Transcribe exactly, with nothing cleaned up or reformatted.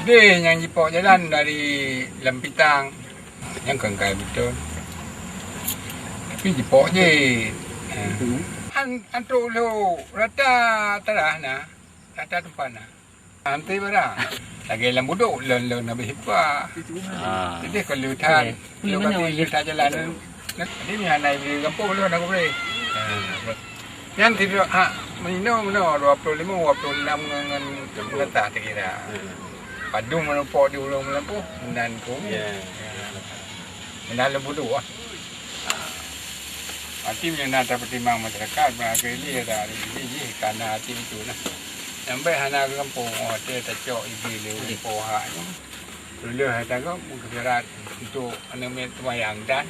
Idéh nyang jipok jalan dari Lampitang, nyang keukai beutôi. Tapi jipok jih. An, antuk lhok rata tarah na, rata teumpat na. Anti barang. Lagèe lam budok, lôn-lôn habéh ipa. Ah. Jadi kalau that, okey, kalau kami that jalan, jadi ni hana ibu gampông lôn aku boleh. Ah. Nyan sidroe hak meunoe-meunoe dua puluh lima, dua puluh enam ngon, ngon, ngon tah takira. Padum meunupok di ulôn meulampôh, meunan ku. Ya. Meunan lôn budu ah. Berarti meunyoe na tapeutimang masyarakat, bak keu lé ada jih kana até itu lah. Nyang bèk hana gampông, oh, até tacok ide lé ureueng po hak nyoe. Tuléh hai tanggong meukeusurat untuk aneuk miet teumayang dan